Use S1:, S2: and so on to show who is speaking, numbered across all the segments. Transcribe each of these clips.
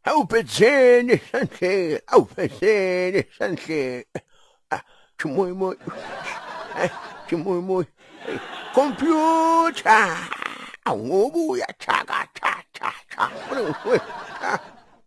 S1: Awuphetheni sandle, awuphetheni sandle. Ah, chimoy moy. Eh, chimoy moy. Computer. Awubuya chaka cha cha cha.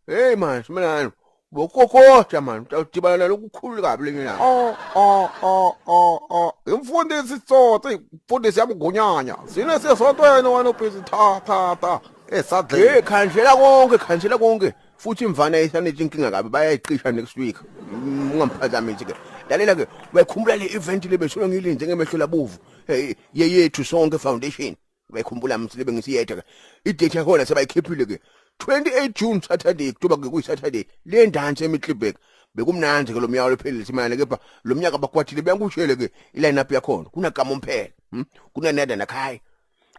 S1: Hey man, simelane. Bokokotha man, utawudibana nalokukhulu kabi lenye ilanga.
S2: Oh oh oh oh oh. Imfundisi tsotsi, imfundisi yamgunyanya. Sine siyasontweni wena ubhizi tha tha tha. Esadleni.
S1: Hey, khanjela konke, khanjela konke. Futhi imvana isanethi inkinga kabi bayayicisha next week. Mm, Ungamphazamisi ke. Lalela ke, uyakhumbula le event le besolo ngiyilinze ngemehlo labovu. Hey, yeyethu sonke foundation. Uyakhumbula msi lebe ngisiyetha ke. I-date yakhona sebayikhiphile ke. 28 June Saturday kutoba ke kuyi Saturday. Le ndansi eMiddelburg. Bekumnandi ke lo mnyaka lophelile simane kepha lo mnyaka bakwatile beyankushele ke i-line up yakhona. Kunagama umphela. Hmm? Kuna Neda Nakhaya.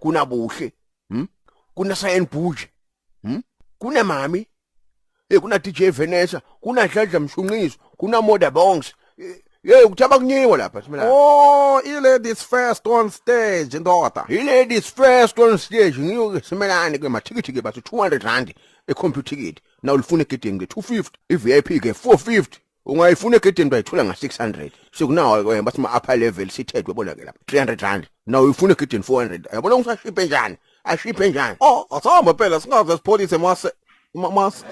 S1: Kunabuhle. Hmm? Kuna Cyan Bouge. Hmm? Kuna Mami. Eh kuna DJ Vanessa, kuna Dladla Mshunqiso, kuna Moda Bongs. Hey kuthi abakunyiwa lapha simela.
S2: Oh, i-ladies first on stage ndoda.
S1: I-ladies first on stage ngiyo ke simelane ke mathikithi ke bathi 200 rand e-computer ticket. Na ulifuna egedeni ke 250, i-VIP ke 450. Ungayifuna egedeni bayithola nga 600. Sekunawo ke bathi ma upper level seated yabona ke lapha 300 rand. Na uyifuna egedeni 400. Yabona ngisashiphe njani? Ashiphe njani?
S2: Oh, asihamba phela singaze sipholise mase mas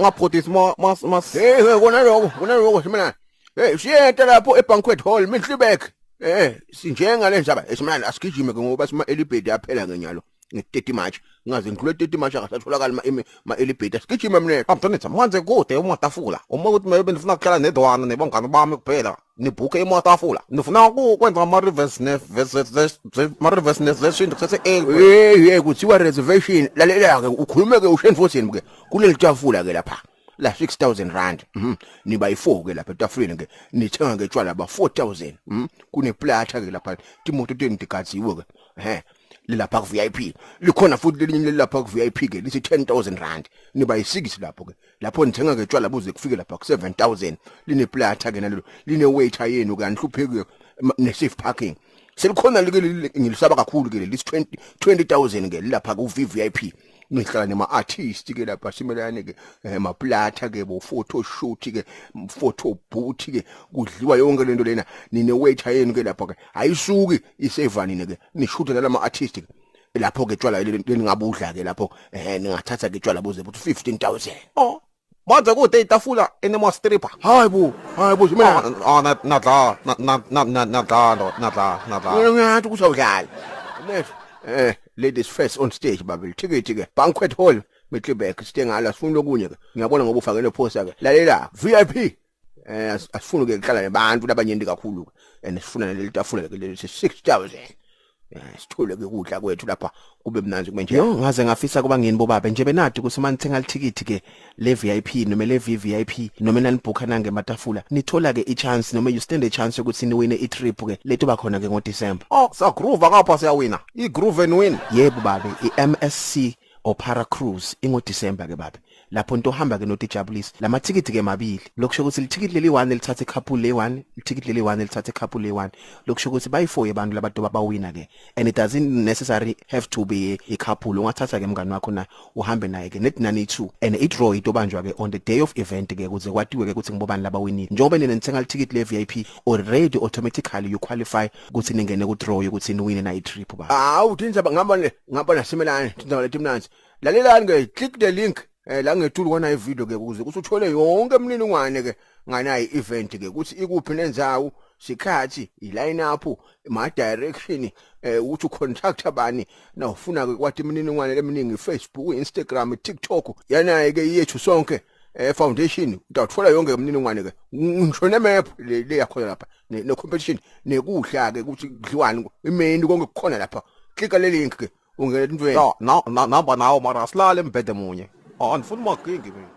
S2: ngapholisi mas mas.
S1: Hey, hey kona lokho, kona lokho simelane. Hey, siyenta lapho ebanquet hall Middelburg. Eh, sinjenga le ndaba esimelane asigijime ke ngoba sima elibhedi aphela ngenyalo. Nge-30 March ngaze ngidlule 30 March akasatholakali ma ma elevator sigijima mina
S2: Amthanetha manje kude umatafula uma ukuthi maybe nifuna kuhlala nedwana nebangani bami kuphela nibhukhe imatafula nifuna ukwenza ama reverse ne versus ma reverse reservation kusese early
S1: hey hey kuthiwa reservation lalela ke ukhulume ke ushenfosini ke kuleli tafula ke lapha la 6000 rand mhm niba yi4 ke lapha etafuleni ke nithenga ke tshwala ba 4000 mhm kuneplata ke lapha timoto tenu tigadziwe ke ehe lilapha ku VIP likhona futhi lelinye lilapha ku VIP ke lithi 10000 rand niba yi6 lapho ke lapho nithenga ke tshwala buze kufike lapha ku 7000 lineplata ke nalelo line waiter yenu ke anihlupheki ne safe parking selikhona like ngilisaba kakhulu ke leli 20 20000 ke lilapha ku VVIP nihlala nema artist ke lapha simelane ke emaplata ke bo photo shoot ke photo booth ke kudliwa yonke lento lena nine waiter yenu ke lapha ke ayisuki isevani ke nishuthe nalama artist ke lapho ke tshwala leningabudla ke lapho eh ningathatha ke tshwala buze buthi 15000
S2: oh manje kude itafula enema stripper
S1: hayi bo hayi bo
S2: mina ah na na dla na na na na na dla na dla na dla
S1: ngathi kusawudlala mfethu eh ladies first on stage babe ticket ke banquet hall Middelburg sitengala sifuna okunye ke ngiyabona ngoba ufakele poster ke lalela VIP eh asifuni ke kuhlala nabantu labanyenti kakhulu ke and sifuna leli tafula ke leli 6000 eh sithole ke ukudla kwethu lapha kube mnandi kube nje
S3: Yo ngaze ngafisa kuba ngini bobabe nje benadi ukuthi uma nithenga lithikithi ke le VIP noma le VVIP noma nanibhukha nange matafula nithola ke i-chance noma you stand a chance yokuthi niwine i-trip ke leto bakhona ke ngoDecember.
S2: Oh sagroove ngapha siyawina i groove and win.
S3: Yebo babe i-MSC Opara Cruise ingoDecember ke babe lapho nto hamba ke notijabulisa lamathikithi ke mabili lokusho ukuthi lithikithi leli 1 lithathe couple le 1 lithikithi leli 1 lithathe couple le 1 lokusho ukuthi bayi4 yabantu labantu bawina ke and it doesn't necessarily have to be a couple ungathatha ke mngani wakho na uhambe naye ke net nani 2 and i draw itobanjwa ke on the day of event ke kuze kwatiwe ke ukuthi ngibobani labawinile njengoba nina nithenga lithikithi le VIP already automatically you qualify ukuthi ningene ku draw yokuthi niwine na i trip ba
S1: Hawu tindzaba ngihamba ne ngihamba nasemelane tindzaba letimnandzi. Lalelani ke click the link eh la ngethulu kona ivideo ke ukuze ukuthi uthole yonke imininingwane ke nganayi event ke ukuthi ikuphi nendzawo sikhathi i line up ma direction eh ukuthi ucontact abani na ufuna ke kwathi imininingwane eminingi Facebook Instagram TikTok yanaye ke yethu sonke eh foundation utawuthola yonke imininingwane ke ngisho ne map le le yakhona lapha ne ne competition nekudla ke ukuthi kudliwani imenu konke kukhona lapha klika le link ke ungena entweni
S2: No, na na namba nawo mara asilale embhede munye. Ah andifuni magingi mina.